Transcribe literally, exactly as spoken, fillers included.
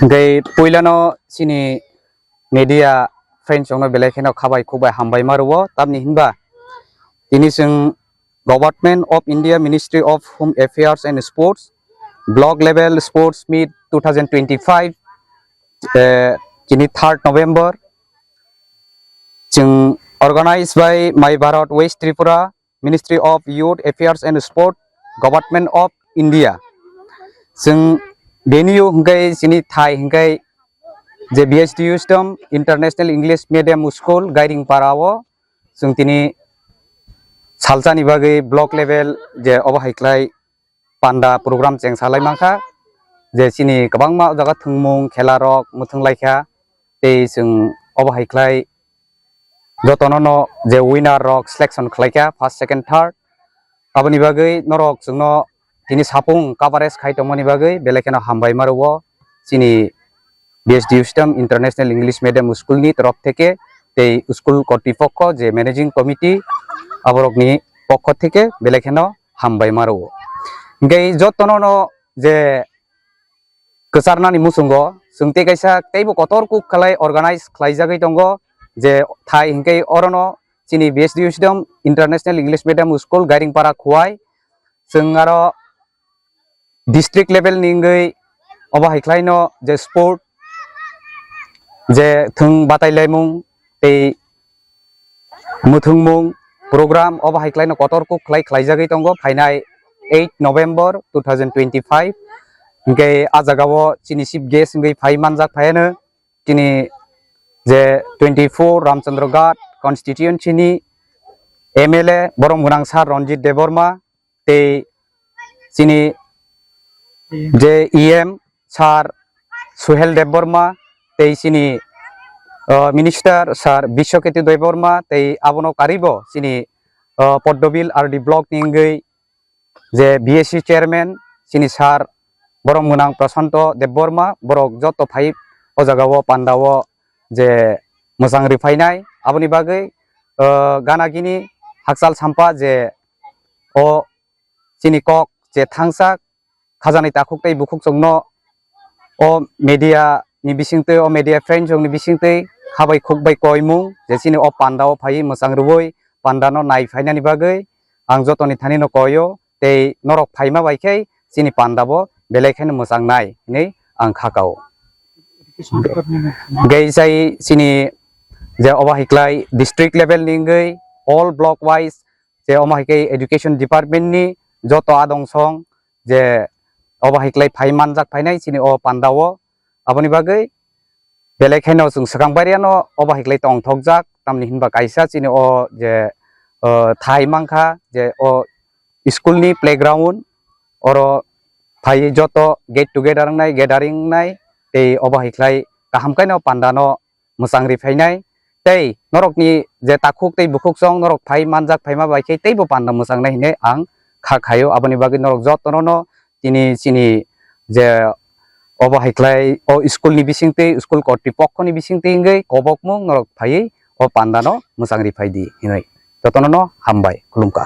Hingke puilano chini media friends rokno belai kheno khabai khukbai hambai ma rwo, tamni hinba tini chwng Government of India Ministry of Home Affairs and Sports Block Level Sports Meet two thousand twenty-five, eh, chini third November chwng organized by My Bharat West Tripura, Ministry of Youth Affairs and Sport, Government of India. Chwng venue hwnkhe chini thai hwnkhe je B S D U System International English Medium School, Gairingpara o chwng tini salsani bagwi block level je obo hai khlai panda program chengsalai mankha, je chini kwbangma o jaga thwngmung, khela rok mwthwng laikha, tei chwng obo hai khlai jotono no je winner rok selection khlaikha first, second, third. Aboni bagwi norok chwngno tini sapung coverage khai tongmani bagwi belai kheno hambai ma rwo chini B S D U System International English Medium School ni torof theke tei school kortipokho je managing committee aborokni pokho theke belai kheno hambai ma rwo. Hingke jotono no je kwcharnani muchungo chwng tei kaisa teibo kotor kuk khlai organize khlaijagwi tongo, je thai hwnkhe orono chini B S D U System International English Medium School Gairingpara Khowai. Chwng aro district level ni wngwi obo hai khlaino je sport, je thwng batai laimung tei mwthwngmung program obo hai khlaino kotor kuk khlai khlaijagwi tongo phainai eight November two thousand twenty-five. Hingke a jagao chini chief guest wngwi phai manjak phaiano chini je twenty-four Ramchandra Ghat constituency ni M L A borom gwnang sir Ranjit Debbarma, tei chini je E M sir Suhel Debbarma, tei chini, uh, minister sir Biswaketu Debbarma, tei abono karibo chini, uh, Poddobil R D block ni wngwi je B S C chairman chini sir borom gwnang Prashanto Debbarma, borok joto phai o jagao pandao je mwchang riphainai. Aboni bagwi, uh, gana gini hakchal sampa je o chini kok je thangsa khajani takhuk tei bukhuk chwngno o media ni bisingtwi, o media friends rokni bisingtwi khabai khukbai koimung je chini o pandao phaiwi mwchang rwui pandano nai phainani bagwi ang jotoni thanino koio tei norok phaima bai khe chini pandabo belai kheno mwchangnai hinwi ang kha kao. Hingke sai chini je obo hai khlai district level ni wngwi all block wise je omo hai khe education department ni joto adong song je obo hai khlai phai manjak phainai chini o pandao. Aboni bagwi belai khaino chwng swkang bairiano obo hai khlai tongthokjak, tamni hinba kaisa chini o je, o, thai mankha je o school ni playground oro phai joto get together wngnai, gathering wngnai, tei obo hai khlai kaham khaino pandano mwchang riphainai. Tei norokni je takhuk tei bukhuk chwng norok phai manjak phaima bai khe teibo panda mwchangnai hinwi ang kha khaio. Aboni bagwi norok jotono no tini chini je obo hai khlai o school ni bisingtwi, school kortipokho ni bisingtwi wngwi kobokmung norok phaiwi o pandano mwchang riphai di hinwi jotono no hambai khulumkha.